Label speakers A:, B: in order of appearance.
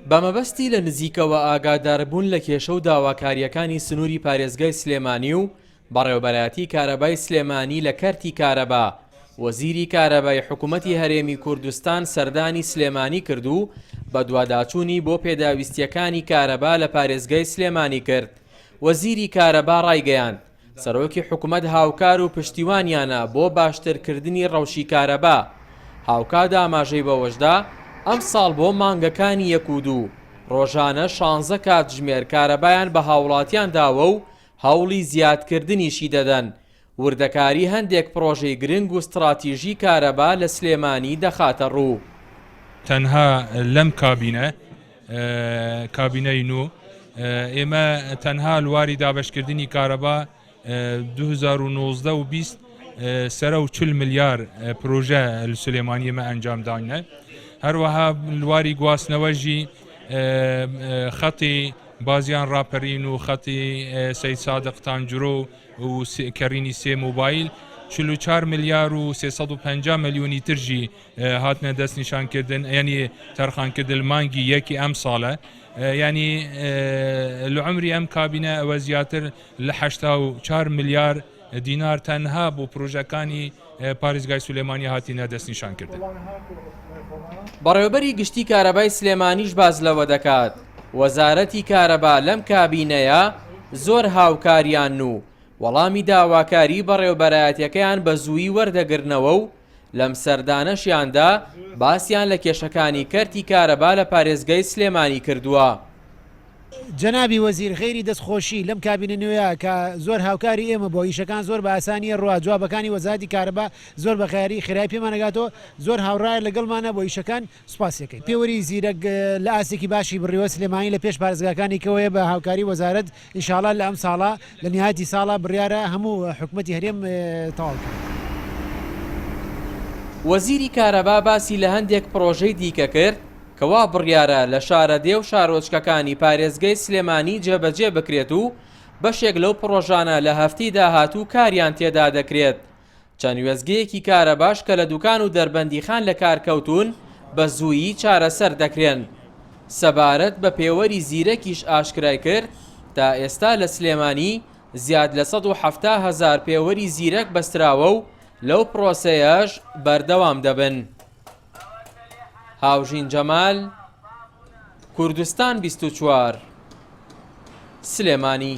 A: بە مەبەستی لە نزیکەوە ئاگاداربوون لە کێشە و داواکارییەکانی سنووری پارێزگای سلێمانی و بەڕێوەبەرایەتی کارەبای سلێمانی لە کەرتی کارەبا، وەزیری کارەبای حکومەتی هەرێمی کوردستان سەردانی سلێمانی کرد و بەدواداچوونی بۆ پێداویستییەکانی کارەبا لە پارێزگای سلێمانی کرد. وەزیری کارەبا ڕایگەیاند، سەرۆکی حکومەت هاوکار و پشتیوانیانە بۆ باشترکردنی ڕەوشی کارەبا. هاوکات ئاماژەی بەوەشدا، ئەمساڵ بۆ مانگەکانی یەک و دوو، ڕۆژانە شانزە کاتژمێر کارەبایان بە هاوڵاتیان داوە و هەوڵی زیادکردنیشی دەدەن، وردەکاری هەندێک پڕۆژەی گرنگ و ستڕاتیژی کارەبا لە سلێمانی دەخاتە ڕوو.
B: تەنها لەم کابینە، کابینەی نۆ، ئێمە تەنها لواری دابەشکردنی کارەبا 2019 و 20 سەرە و 40 ملیار پرۆژە لە سلێمانی ئێمە ئەنجام داینە. هەروەها لواری گواستنەوەژی خەتی بازیان ڕاپەرین و خەتی سەید سادق تانجرۆ و کەڕینی سێ مۆبایل 44 ملیار و 350 ملیۆنی ترژی هاتنە دەستنیشانکردن ینی تەرخانکردن مانگی یەکی ئەم ساڵە ینی لە عمری ئەم کابینە ئەوە زیاتر لە 84 ملیار دینار تەنها بۆ پرۆژەکانی پارێزگای سولێمانی هاتینە دەستنیشانکردن.
A: بەڕێوەبەری گشتی کارەبای سلێمانیش باس لەوە دەکات، وەزارەتی کارەبا لەم کابینەیە زۆر هاوکاریانن و وەڵامی داواکاری بەڕێوەبەرایەتیەکەیان بە زوویی وەردەگرنەوە و لەم سەردانەشیاندا باسیان لە کێشەکانی کەرتی کارەبا لە پارێزگای سلێمانی کردووە.
C: جەنابی وەزیر غەیری دەست خۆشی لەم کابینە نوێیە کە زۆر هاوکاری ئێمە بووە ئیشەکان زۆر بە ئاسانی ئەڕوا جوابەکانی وەزارەتی کارەبا زۆر بە خێرایی خێرایی پێمان ئەگاتەوە زۆر هاوڕایە لەگەڵمانە بۆ ئیشەکان سوپاسی ئەکەین. پێوەری زیرەک لە ئاستێکی باشی بڕیوە سلێمانی لە پێش پارێزگاکانی کەوەیە بە هاوکاری وەزارەت ان شاءاللە لە ئەمساڵا لە نیهایەتی ساڵا بڕیارە هەموو حکومەتی هەرێم تەواو کەین.
A: وەزیری کارەبا باسی لە هەندێک پڕۆژەی دیکە کرد کە وا بڕیارە لە شارەدێ و شارۆچکەکانی پارێزگەی سلێمانی جێبەجێ بکرێت و بەشێک لەو پڕۆژانە لە هەفتەی داهاتوو کاریان تێدا دەکرێت. چەند وێستگەیەکی کارەباش کە لە دوکان و دەربەندیخان لەکارکەوتوون بە زوویی چارەسەر دەکرێن. سەبارەت بە پێوەری زیرەکیش ئاشکرای کرد، تا ئێستا لە سلێمانی زیاد لە 170 هەزار پێوەری زیرەک بەستراوە و لەو پرۆسەیەش بەردەوام دەبن. هاوژین جەمال، کوردستان 24، سلێمانی.